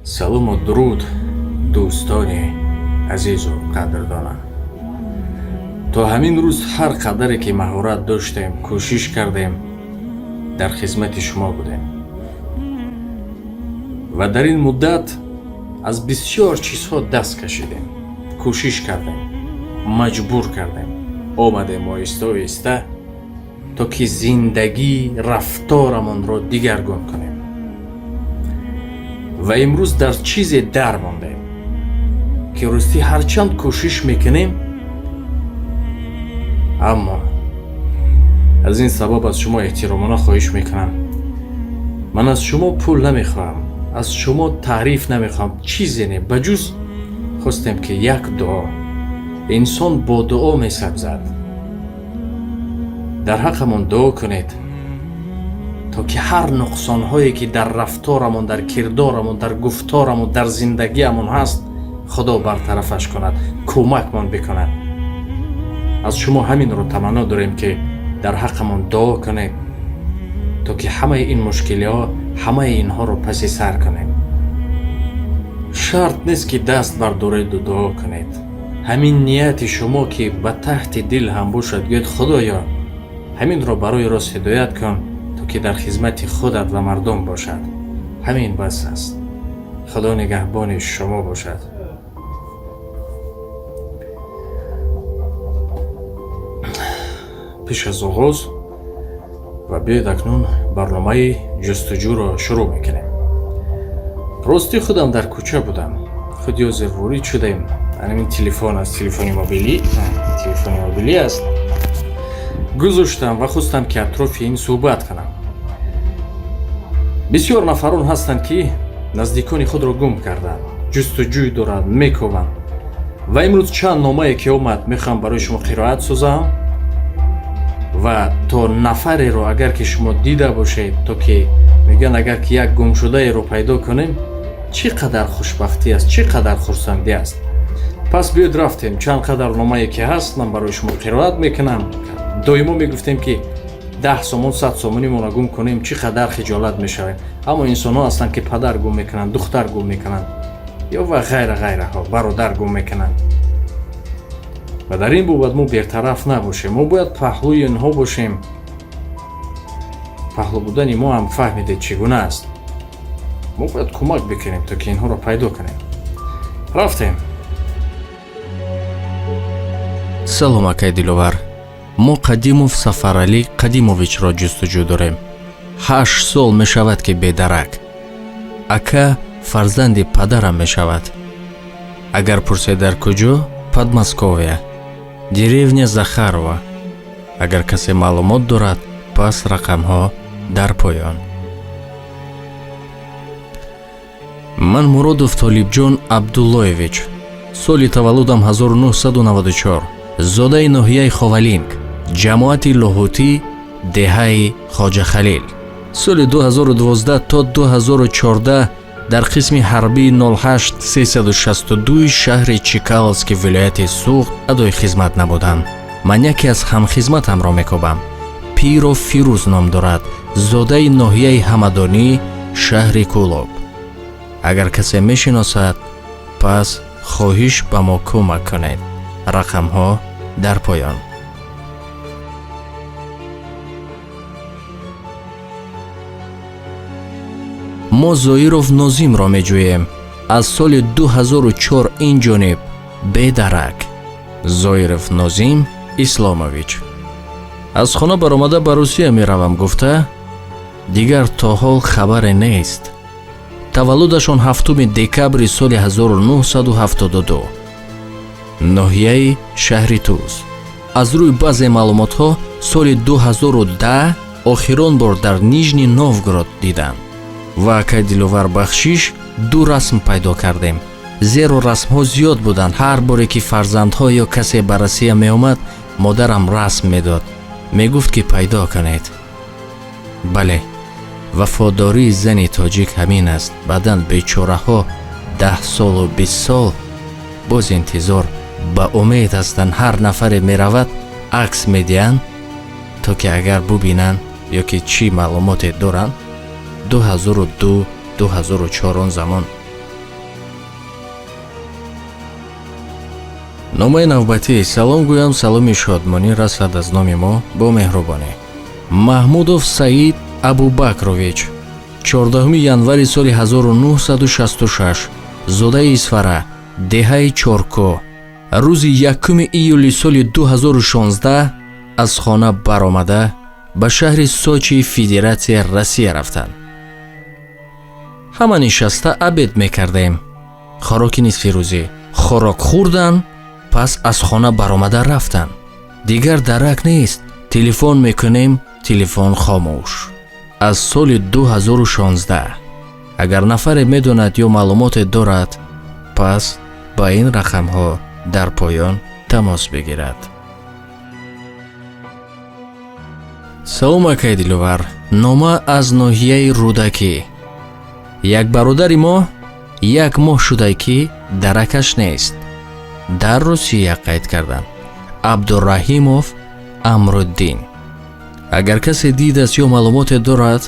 Салому дуруд, дӯстони азизу қадрдонам. То ҳамин рӯз ҳар қадаре ки маҳорат доштем, кӯшиш кардем, дар хизмати шумо будем ва дар ин муддат аз бисёр чизҳо даст кашидем, кӯшиш кардем, маҷбур кардем, омадем оҳиста оҳиста, то ки зиндагӣ, рафторамонро дигаргун кунем. Ва имрӯз дар чизе дар мондем, ки ростӣ ҳарчанд кӯшиш мекунем, аммо аз ин сабаб аз шумо эҳтиромона хоҳиш мекунам. Ман аз шумо пул намехоҳам, аз шумо таъриф намехоҳам, чизе не, ба ҷуз хостем, ки як дуо. Инсон бо дуо месабзад. Дар ҳаққамон дуо кунед, то ки ҳар нуқсонҳое ки дар рафторамон, дар кирдорамон, дар гуфторамон, дар зиндагиамон ҳаст, Худо бартарафаш кунад, кӯмакмон бикунад. Аз шумо ҳаминро таманно дорем, ки дар ҳаққамон дуо кунед, то ки ҳамаи ин мушкилиҳо, ҳамаи инҳоро паси сар кунем. Шарт нест, ки даст бардореду дуо кунед. Ҳамин нияти шумо, ки ба таҳти дил ҳам бошад, гӯед: «Худоё, ҳаминро барои рост ҳидоят кун, то ки дар хизмати худат ва мардум бошад», ҳамин бас аст. Худо нигаҳбони шумо бошад. Пеш аз оғоз ва биёед, акнун барномаи ҷустуҷӯро шурӯъ мекунем. Ростӣ, худам дар кӯча будам, худи ҳозир ворид шудем. Ҳамин телефон аст, телефони мобилӣ, телефони мобилӣ аст, гузоштам ва хостам, ки атрофи ин суҳбат кунам. Бисёр нафарон ҳастанд, ки наздикони худро гум карданд, ҷустуҷӯй доранд, мекобанд. Ва имрӯз чанд номае ки омад, мехоҳам барои шумо қироат созам ва то нафареро агар ки шумо дида бошед, то ки мегӯянд, агар ки як гумшудаеро пайдо кунем, чӣ қадар хушбахтӣ аст, чӣ қадар хурсандӣ аст. Пас биёед, рафтем. Чанд қадар номае ки ҳаст, ман барои шумо қироат мекунам. Доимо мегуфтем, ки 10 сомон, 100 сомонимонро гум кунем, чӣ қадар хиҷолат мешавем. Аммо инсонҳо ҳастанд, ки падар гум мекунанд, духтар гум мекунанд ё ва ғайра ғайраҳо, бародар гум мекунанд. Ва дар ин бобат мо бертараф набошем, мо бояд паҳлӯи инҳо бошем. Паҳлӯ будани мо ҳам фаҳмидед, чӣ гуна аст. Мо бояд кӯмак бикунем, то ки инҳоро пайдо кунем. Рафтем. Салом, акай Диловар. Мо Қадимов Сафаралӣ Қадимовичро ҷустуҷӯ дорем. 8 сол мешавад, ки бедарак. Ака фарзанди падарам мешавад. Агар пурсед, дар куҷо: Подмосковье, деревня Захарова. Агар касе маълумот дорад, пас рақамҳо дар поён. Ман Муродов Толибҷон Абдуллоевич, соли таваллудам 1994, зодаи ноҳияи Ховалинг, ҷамоати Лоҳутӣ, деҳаи Хоҷахалил. Соли 2012 то 2014 дар қисми ҳарбии 08362 шаҳри Чкаловски, вилояти Суғд адои хизмат намудам. Ман яке аз ҳамхизматамро мекобам. Пиров Фирӯз ном дорад, зодаи ноҳияи Ҳамадонӣ, шаҳри Кӯлоб. Агар касе мешиносад, пас хоҳиш, ба мо кӯмак кунед. Рақамҳо дар поён. Мо Зоиров Нозимро меҷӯем. Аз соли 2004 ин ҷониб бедарак. Зоиров Нозим Исломович аз хона баромада, ба Русия меравам гуфта, дигар то ҳол хабаре нест. Таваллудашон 7 декабри соли 1972, ноҳияи шаҳри Туз. Аз рӯи баъзе маълумотҳо, соли 2010 охирон бор дар Нижний Новгород диданд. Ва, акай Диловар, бахшиш, ду расм пайдо кардем, зеро расмҳо зиёд буданд. Ҳар боре ки фарзандҳо ё касе ба Россия меомад, модарам расм медод, мегуфт, ки пайдо кунед. Бале, вафодории зани тоҷик ҳамин аст. Баъдан бечораҳо 10 солу 20 сол боз интизор, ба умед ҳастанд. Ҳар нафаре меравад, акс медиҳанд, то ки агар бубинанд ё ки чӣ маълумоте доранд. 2002, 2004 он замон. Номаи навбатӣ. Салом гӯям, саломи шодмонӣ расад аз номи мо бо меҳрубонӣ. Маҳмудов Саид Абубакрович, 14 январи соли 1966, зодаи Исфара, деҳаи Чорко. Рӯзи 1 июли соли 2016 аз хона баромада ба шаҳри Сочи Федератсияи Россия рафтанд. Ҳама нишаста обед мекардем. Хӯроки нисфирӯзӣ. Хӯрок хӯрдан, пас аз хона баромада рафтанд. Дигар дарак нест. Телефон мекунем, телефон хомӯш. Аз соли 2016. Агар нафаре медонад ё маълумоте дорад, пас ба ин рақамҳо дар поён тамос бигирад. Салом, акай Диловар. Нома аз ноҳияи Рӯдакӣ. Як бародари мо як моҳ шуда, ки даракаш нест. Дар Русия қайд карданд. Абдураҳимов Амруддин. Агар касе дидааст ё маълумоте дорад,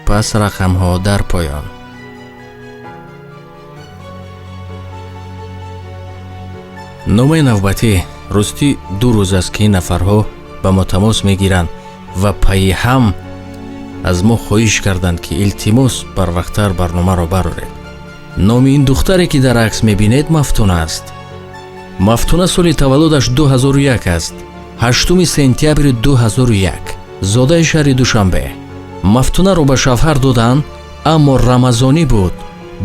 пас рақамҳо дар поён. Номаи навбатӣ. Ростӣ 2 рӯз аст, ки ин нафарҳо ба мо тамос мегиранд ва пайи ҳам аз мо хоҳиш карданд, ки илтимос барвақттар барномаро бароред. Номи ин духтаре, ки дар акс мебинед, Мафтуна аст. Мафтуна соли таваллудаш 2001 аст. 8 сентябри 2001. Зодаи шаҳри Душанбе. Мафтунаро ба шавҳар доданд, аммо рамазонӣ буд.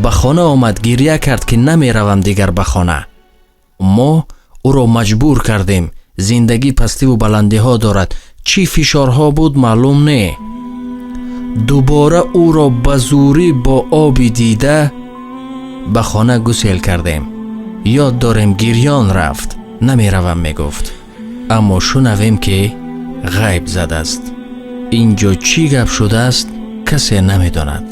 Ба хона омад, гиря кард, ки намеравам дигар ба хона. Мо ӯро маҷбур кардем. Зиндагӣ пастиву баландиҳо дорад. Чӣ фишорҳо буд, маълум не. Дубора ӯро ба зурӣ бо оби дида ба хона гусел кардем. Ёд дорем, гирён рафт, намеравам мегуфт. Аммо шунавем, ки ғайб задааст. Инҷо чӣ гап шудааст, касе намедонад.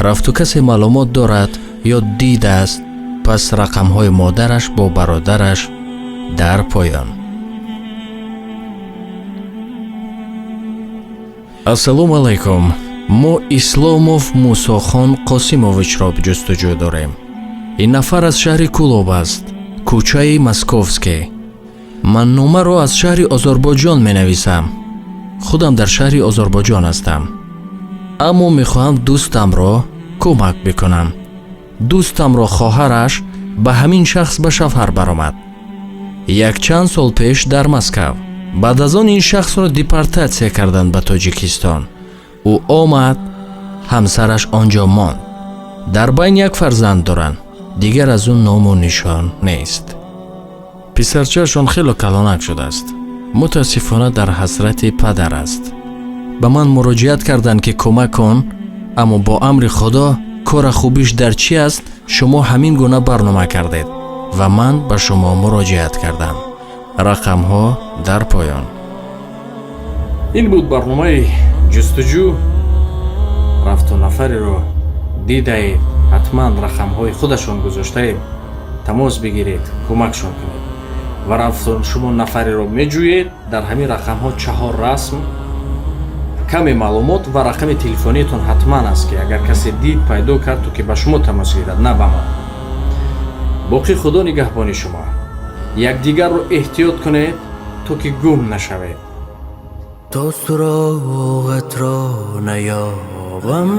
Рафту касе маълумот дорад ё дидааст, пас рақамҳои модараш бо бародараш дар поён. Ассалому алайкум. Мо Исломов Мусохон Қосимовичро ҷустуҷӯ дорем. Ин нафар аз шаҳри Кӯлоб аст, кӯчаи Московский. Ман номаро аз шаҳри Озарбойҷон менависам. Худам дар шаҳри Озарбойҷон ҳастам. Аммо мехоҳам дӯстамро кӯмак бикунам. Дӯстамро хоҳараш ба ҳамин шахс ба шавҳар баромад. Якчанд сол пеш дар Москав. Баъд аз он ин шахсро депортатсия карданд ба Тоҷикистон. Ӯ омад, ҳамсараш он ҷо монд. Дар байн як фарзанд доранд, дигар аз ӯ ному нишон нест. Писарчаашон хело калонак шудааст. Мутаассифона дар ҳасрати падар аст. Ба ман муроҷиат карданд, ки кӯмак кун, аммо бо амри Худо кора хубиш дар чӣ аст, шумо ҳамин гуна барнома кардед ва ман ба шумо муроҷиат кардам. Рақамҳо дар поён. Ин буд барномаи ҷустуҷӯ. Рафту нафареро дидаед, ҳатман рақамҳои худашон гузоштаем, тамос бигиред, кӯмакшон кунед. Ва рафту шумо нафареро меҷӯед, дар ҳамин рақамҳо 4 расм, каме маълумот ва рақами телефониятон ҳатман аст, ки агар касе дид, пайдо кард, то ки ба шумо тамос гирад, на ба мо. Боқӣ Худо нигаҳбони шумо. Якдигарро эҳтиёт кунед, то ки гум нашавед. То суроғатро наёбам,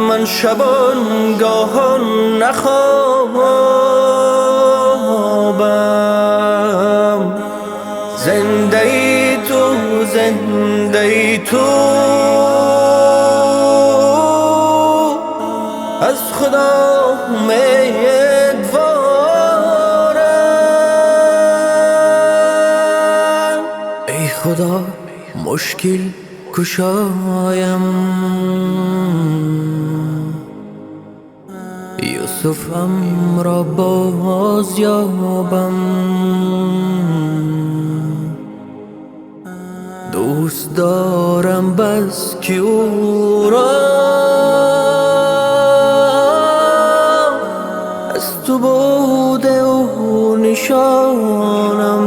ман шабонгоҳон нахобам. Зиндаи ту, зиндаи ту, аз Худо умедворам. Эй Худо, мушкил кушоям, Юсуфамро боз ёбам. Дӯст дорам бас ки ӯро аз ту буде ӯ нишонам,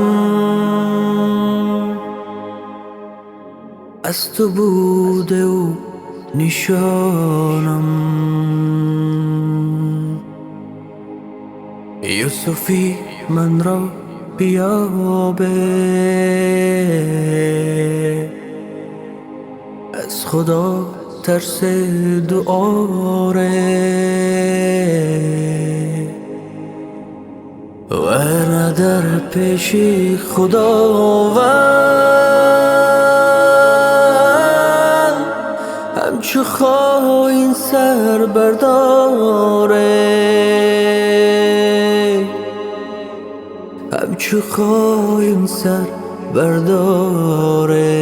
аз ту буде ӯ нишонам. Юсуфи манро биёбе, аз Худо тарсе дуоре, варна дар пеши Худованд ҳамчу хоин сар бардоре, ҳамчу хоин сар бардоре.